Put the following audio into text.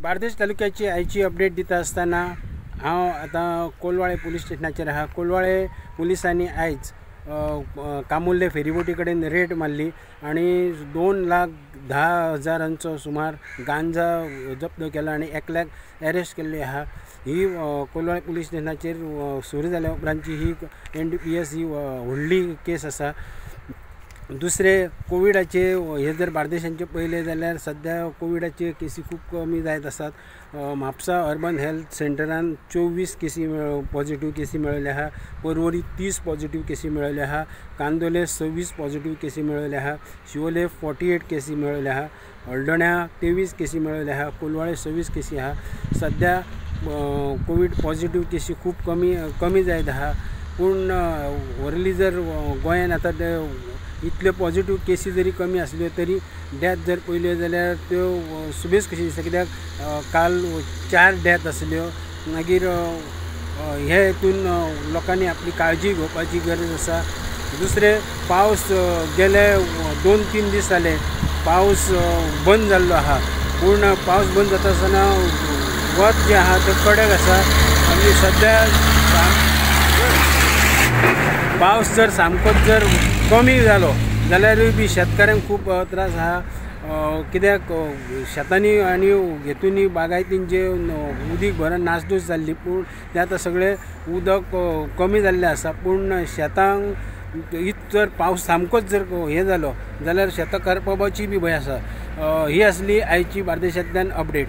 बार्देश तालुक्याची आयची अपडेट दिता आसतना हांव आतां कोलवाळे पुलीस स्टेशनाचेर आहा. कोलवाळे पुलिसांनी आयज कामुर्ले फेरीबोटी कडेन रेड मारली आनी 2,10,000 सुमार गांजा जप्त केला आनी एकल्याक एरेस्ट केल्ली आहा. ही कोलवाळे पुलीस स्टेशनाचेर सुरू जाल्या उपरांतची ही NDPS ही व्हडली केस आसा. दुसरे कोविडाचे हे जर बार्देशांचे पळयले जाल्यार सद्या कोविडाचे केसी खूब कमी जायत आसात. म्हापसा अर्बन हेल्थ सेंटरान 24 केसी पॉझिटिव्ह केसी मेळिल्ले आहा. पर्वरी 30 पॉझिटिव्ह केसी मेळिल्ले आहा. कांदोले 26 पॉझिटिव्ह केसी मेळिल्ले आहा. शिवोले 48 केसी मेळिल्ले आहा. हळदोण्या 23 केसी मेळिल्ले आहा. कोलवाळे 26 केसी आहा. सद्या कोवीड पॉझिटिव्ह केसी खूब कमी कमी जायत आहा. पूण व्हरली जर गोंयान आतां ते इतल्यो पॉझिटिव्ह केसी जरी कमी आसल्यो तरी डेथ जर पळयल्यो जाल्यार त्यो सुबेज कशी दिसता, कित्याक काल 4 डेथ आसल्यो. मागीर हे हितून लोकांनी आपली काळजी घेवपाची गरज आसा. दुसरें, पावस गेले 2-3 दीस जाले पावस बंद जाल्लो आहा. पूण पावस बंद जाता आसतना वत जें आहा तें कडक आसा आनी सद्या पावस जर सामकोच जर कमी जालो जाल्यारूय बी शेतकाऱ्यांक खूब त्रास आहा. कित्याक शेतांनी आनी हेतूनी बागायतीन जे उदीक भरून नासधूस जाल्ली, पूण तें आतां सगळें उदक कमी जाल्लें आसा. पूण शेतांक इत जर पावस सामकोच जर हें जालो जाल्यार शेतां करपाची बी भंय आसा. ही आसली आयची बार्देशांतल्यान अपडेट.